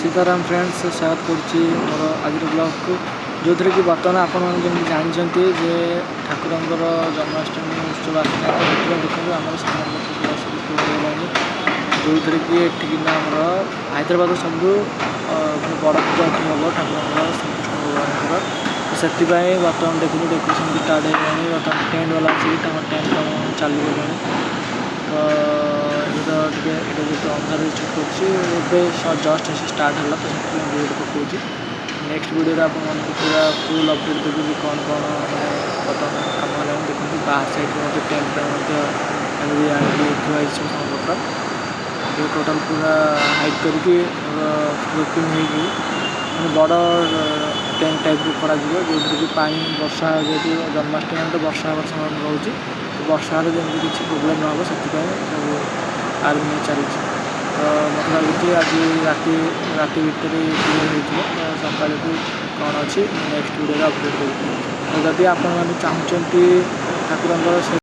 Sitaram friends, ସ୍ୱାଗତ କରୁଛି ମୋର ଆଜିର ବ୍ଲଗ୍କୁ, ଯେଉଁଥିରେ କି ବର୍ତ୍ତମାନ ଆପଣମାନେ ଯେମିତି ଜାଣିଛନ୍ତି ଯେ ଠାକୁରଙ୍କର ଜନ୍ମାଷ୍ଟମୀ ଉତ୍ସବ ଆସିଲା। ତ ସେଥିପାଇଁ ଦେଖନ୍ତୁ, ଆମର ସାମାନ ପତ୍ର ସବୁ ଆସିକି ଫୁଲ୍ ହେଇଗଲାଣି, ଯେଉଁଥିରେ କି ଏଠିକିନା ଆମର ହାଇଦ୍ରାବାଦର ସବୁଠୁ ମାନେ ବଡ଼ ପୂଜା ଏଠି ହେବ ଠାକୁରଙ୍କର, ଶ୍ରୀକୃଷ୍ଣ ଭଗବାନଙ୍କର। ତ ସେଥିପାଇଁ ବର୍ତ୍ତମାନ ଦେଖନ୍ତୁ, ଡେକୋରେସନ୍ ବି ଷ୍ଟାର୍ଟ ହେଇଗଲାଣି। ବର୍ତ୍ତମାନ ଟେଣ୍ଟ ବାଲା ଆସିକି ତାଙ୍କ ଟେଣ୍ଟ କାମ ଚାଲିଗଲାଣି। ତ ଏବେ ତ ଟିକେ ଏଇଟା ଯେହେତୁ ଅନ୍ଧାରରେ ସୁଟ୍ କରୁଛି, ଏବେ ଜଷ୍ଟ ଷ୍ଟାର୍ଟ ହେଲା, ତ ସେଥିପାଇଁ ଭିଡ଼ିଓ ପକାଉଛି। ନେକ୍ସଟ ଭିଡ଼ିଓରେ ଆପଣମାନଙ୍କୁ ପୁରା ଫୁଲ୍ ଅପଡ଼େଟ୍ ଦେବି ଯେ କ'ଣ କ'ଣ ମାନେ ବର୍ତ୍ତମାନ କାମ ହେଲାଣି। ଦେଖନ୍ତୁ, ବାହାର ସାଇଡ଼୍ରେ ମଧ୍ୟ ଟେଣ୍ଟ ପାଇଁ ମଧ୍ୟ ଏମିତି ଆଣିକି ଥୁଆ ହେଇଛି ସବୁ ସାମାନପତ୍ର, ଯେଉଁ ଟୋଟାଲ୍ ପୁରା ହାଇଟ୍ କରିକି ସ୍ଲୋପିଂ ହେଇକି ମାନେ ବଡ଼ ଟେଣ୍ଟ ଟାଇପ୍ର କରାଯିବ, ଯେଉଁଥିରେ କି ପାଣି ବର୍ଷା, ଯେହେତୁ ଜନ୍ମାଷ୍ଟମୀ ତ ବର୍ଷା ହେବାର ସମ୍ଭାବନା ରହୁଛି, ତ ବର୍ଷା ହେଲେ ଯେମିତି କିଛି ପ୍ରୋବ୍ଲେମ୍ ନ ହେବ, ସେଥିପାଇଁ ସବୁ ଆରେଞ୍ଜମେଣ୍ଟ ଚାଲିଛି। ତ ମୋତେ ଲାଗୁଛି ଆଜି ରାତି ଭିତରେ କ୍ଲିୟର୍ ହେଇଯିବ। ତ ସକାଳକୁ କ'ଣ ଅଛି, ମୁଁ ନେକ୍ସଟ ଭିଡ଼ିଓରେ ଅପଡ଼େଟ୍ ଦେବି। ତ ଯଦି ଆପଣମାନେ ଚାହୁଁଛନ୍ତି ଠାକୁରଙ୍କର ସେ